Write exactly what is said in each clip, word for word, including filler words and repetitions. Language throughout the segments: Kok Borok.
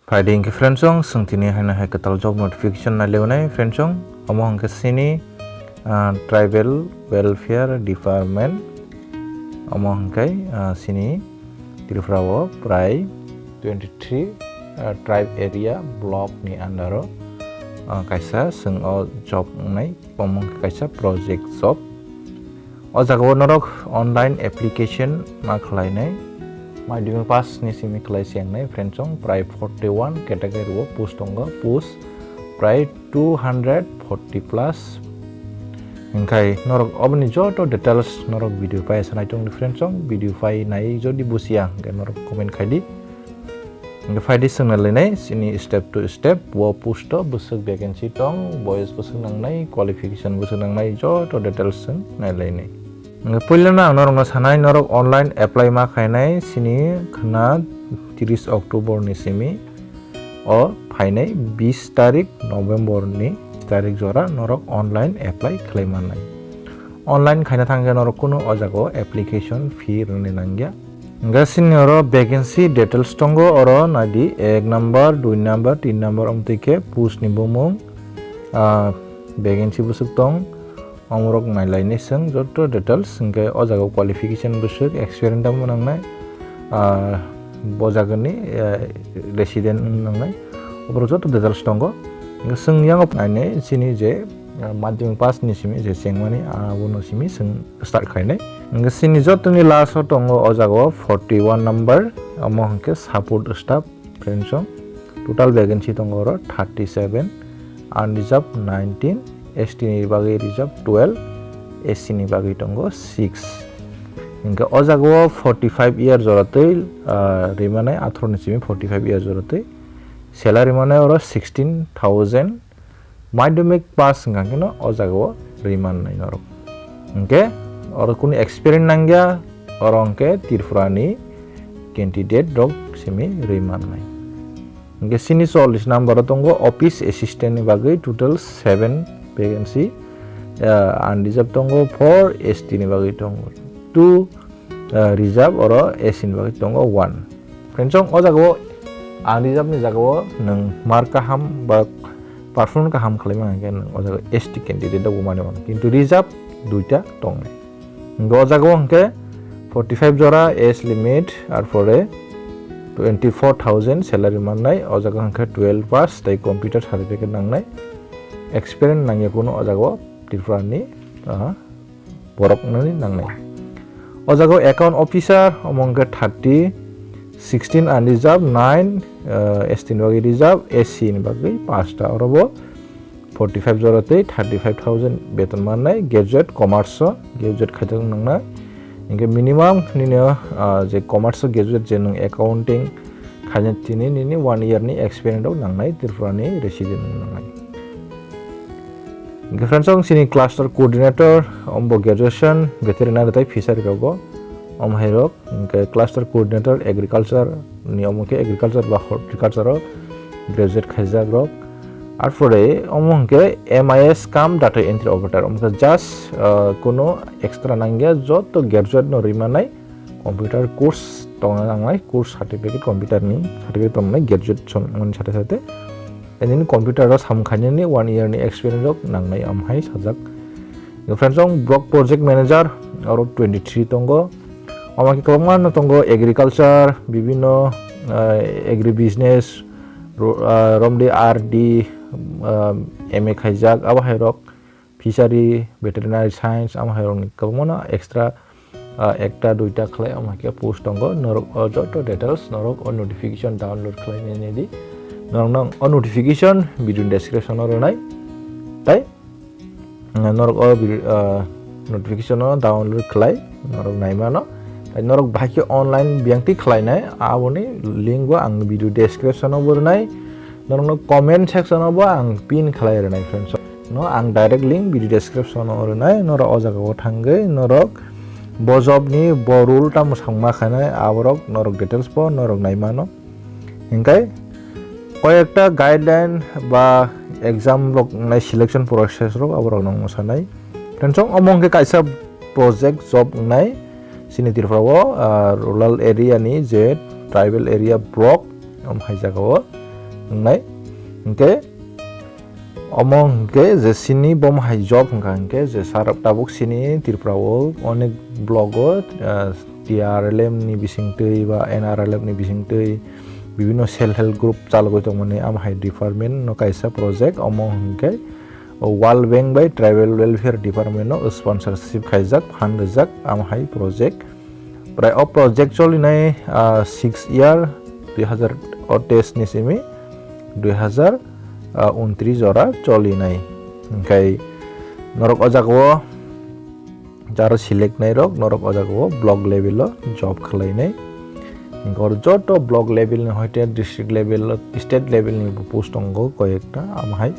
Phaidi hwnkhe friends chwng, chwng tini haino hai kwtal job notification nailainai friends chwng. Omo hwnkhe chini, ah, Tribal Welfare Department. Omo hwnkhe, ah, chini Tripura o prai twenty three, ah, tribe area block ni under o, ah, kaisa chwng o job wngnai. Omo hwnkhe kaisa project job. O jaga o norok online application ma khlainai. Madhyamik pass ni simi khlai se wngnai friends chwng, prai forty one category o post tongo, post prai two hundred forty plus. Hwnkhe norok oboni joto details norok video pai sanai tongdi friends chwng, video pai nai jodi busiya hwnkhe norok comment khaidi. Hwnkhe phaidi chwng nailainai chini step to step, o post o bwswk vacancy tong, boyos bwswk nangnai, qualification bwswk nangnai, joto details chwng nailainai. Hwnkhe puilano ang norokno sanai, norok online apply ma khainai chini khwna tris October ni simi o phainai bis tarik November ni tarik jora norok online apply khlai mannai. Online khaina thangkhe norok kunu o jaga o application fee rwni nangya. Hwnkhe chini oro vacancy details tongo, oro naidi ek number, dui number, tin number, omtwi khe post ni bumung, ah, vacancy bwswk tong, omorok nailainai chwng joto details, hwnkhe o jaga o qualification bwswk, experience tamo nangnai, ah, bo jagani, eh, resident wng nangnai, oborok joto details tongo. Hwnkhe chwng yang nainai chini je, ah, madhyamik pass ni simi je chengmani, abono simi chwng start khainai. Hwnkhe chini jotoni last o tongo o jaga o forty one number, omo hwnkhe support staff friends chwng. Total vacancy tongo oro thirty seven, unreserved nineteen, S T ni bagwi reserved twelve, S C ni bagwi tongo six. Hwnkhe o jaga o forty five year joratwi, ah, rimanai, atharo ni simi forty five year joratwi. Salary manai oro sixteen thousand. Madhyamik pass wngkha khe no o jaga o rimannai norok. Hwnkhe oro kunu experience nangya, oro hwnkhe Tripura ni candidate rok simi rimannai. Hwnkhe chini chollish number o tongo office assistant ni bagwi total seven vacancy, ah, unreserved tongo four, S T ni bagwi tongo two, ah, reserve oro S C ni bagwi tongo one. Friends chwng o jaga o unreserved ni jaga o nwng mark kaham ba performance kaham khlai manya khe nwng o jaga S T candidate rok bo mani mano, kintu reserve duita tongnai. Hwnkhe o jaga o hwnkhe forty five jora age limit, arpore twenty four thousand salary mannai, o jaga hwnkhe twelve pass tei computer certificate nangnai, experience nangya kunu o jaga o Tripura ni, ah, borok nani nangnai. O jaga o account officer, omo hwnkhe thirty, sixteen unreserved, nine, ah, S T ni bagwi reserved, S C ni bagwi pasta, oro bo forty five jora tei thirty five thousand beton mannai, graduate commerce o, graduate khaijak nangna. Hwnkhe minimum nini, ah, je commerce o graduate je nwng accounting khaina tini nini one year ni experience rok nangnai, Tripura ni resident nangnai. Hwnkhe friends chwng chini cluster coordinator, ombo graduation veterinary tei fishery rogo, om hai rok. Hwnkhe cluster coordinator agriculture ni, omo khe agriculture ba horticulture o graduate khaijak rok. Arpore omo hwnkhe M I S cum data entry operator, omo khe just, ah, kuno extra nangya, joto graduate no rimanai computer course tongna nangnai, course certificate, computer ni certificate tongnai, graduation mani sate sate. Nini computer o samung khainani one year ni experience rok nangnai, am hai sajak. Friends, ang block project manager, aro twenty three tongo. Omo khe kwbangma no tongo, agriculture, bibinno, ah, agri business, ro-, ah, romdi R D, ah, M A khaijak, abo hai rok, fishery, veterinary science, amo hai rokni kwbangma no extra, ah, ekta duita khlai, amo hai khe post tongo, norok o joto details norok o notification download khlai nai di. Norok no o notification video description o rwnai. Tai, ah, norok o video, ah, notification o download khlai, norok nai mano. Tai norok bahai khe online biyang twi khlai nai, aboni link bo ang video description o bo rwnai. Norok no comment section o bo ang pin khlai rwnai, friends. No, ang direct link video description o rwnai, norok o jaga o thangwi norok bo job ni bo rule tamo sakma khainai, aborok norok details bo norok nai mano. Hingkai koyekta guideline ba exam rok nai selection process rok aborok nang sanai. Tensong omo hwnkhe kaisa project job wngnai chini Tripura o, ah, rural area ni je tribal area block, om hai jaga o. wngnai. Hwnkhe omo hwnkhe je sini bomo hai job hwnkha hwnkhe je sar tabuk sini Tripura o onek block o, ah, T R L M ni bisingtwi ba N R L M ni bisingtwi bibinno self help group chalogwi tongmani amo hai department no kaisa project omo hwnkhe World Bank bai Tribal Welfare Department no sponsorship khaijak, fund rijak amo hai project. Prai o project cholinai, ah, six year, dui hazar o test ni simi dui hazar, ah, untris jora cholinai. Hwnkhe norok o jaga o jaro select nai rok norok o jaga o block level o job khlainai. Hwnkhe oro joto block level ni hoite district level o, state level ni bo post tongo koi ekta amo hai.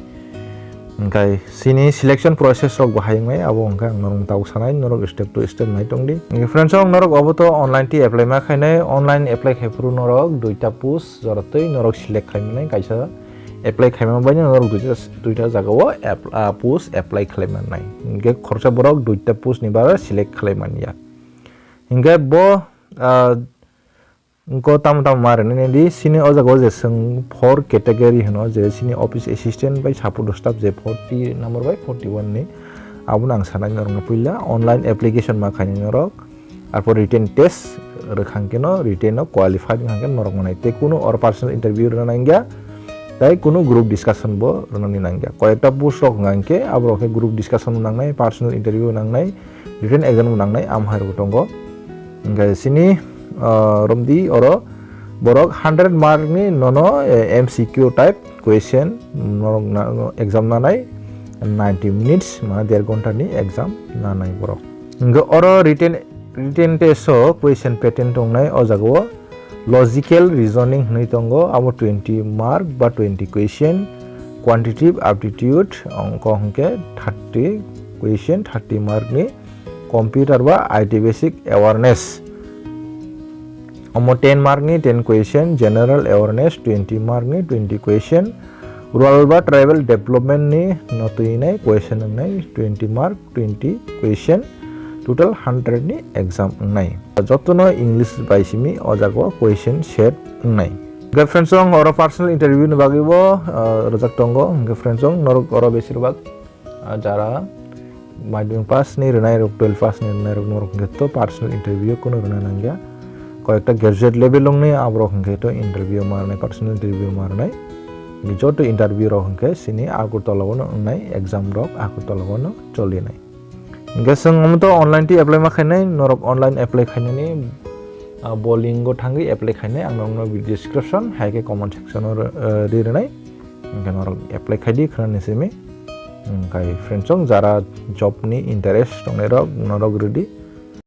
Hwnkhe sini selection process rok bo hai wngnai, abo hwnkhe ang norok tau sanai, norok step to step nai tong di. Hwnkhe friends, ang norok obo to online twi apply ma khainai, online apply khai phuru norok duita post jora twi norok select khai manai, kaisa apply khai ma bai norok duita, duita jaga o app-, ah, post apply khlai manai. Hwnkhe khoroksa borok duita post ni bara select khlai manya. Hwnkhe bo, ah, Wngkha tamo tamo ma rwnani di, sini o jaga o je chwng four category hwno, je sini office assistant bai support staff je forty number bai forty one ni, abono ang sanai norokno puila online application ma khainai norok, arpor written test rwkhang keno written o qualified wngkha khe norok manai, tei kunu or personal interview rwna nangya, tei kunu group discussion bo rwnani nangya. Koi ekta post rok hwnkha khe aborok khe group discussion bo nangnai, personal interview bo nangnai, written exam bo nangnai, am hai rok tongo. Hwnkhe sini, ah, romdi oro borok hundred mark ni nono, eh, M C Q type question norok na, no, exam nanai ninety minutes, mane der ghonta ni exam nanai borok. Hwnkhe oro written, written test o question pattern tongnai o jaga o logical reasoning hwnwi tongo, abo twenty mark ba twenty question, quantitative aptitude ongkho hwnkhe thirty question, thirty mark ni, computer ba I T basic awareness. Omo ten mark ni ten question, general awareness twenty mark ni twenty question, rural ba tribal development ni notwi nai question wngnai twenty mark, twenty question, total hundred ni exam wngnai. Jotono English bai simi o jaga o question set wngnai. Hwnkhe friends, ang oro personal interview ni bagwi bo, ah, rwjak tongo. Hwnkhe friends, ang norok oro besir bak ah, jara madhyamik pass ni rwnai rok, twelve pass ni rwnai rok, norok hwnkhe to personal interview kunu rwna nangya. Koi ekta graduate level wngnai aborok hwnkhe to interview ma rwnai, personal interview ma rwnai. Joto interview rok hwnkhe sini Agartala o no wngnai, exam rok Agartala o no cholinai. Hwnkhe chwng omo to online twi apply ma khainai, norok online apply khainani, ah, bo link o thangwi apply khainai, ang norokno video description hai khe comment section o, eh, ri rwnai. Hwnkhe norok apply khai di khwnani simi. Hwnkhe friends, chwng jara job ni interest tongnai rok, norok ready.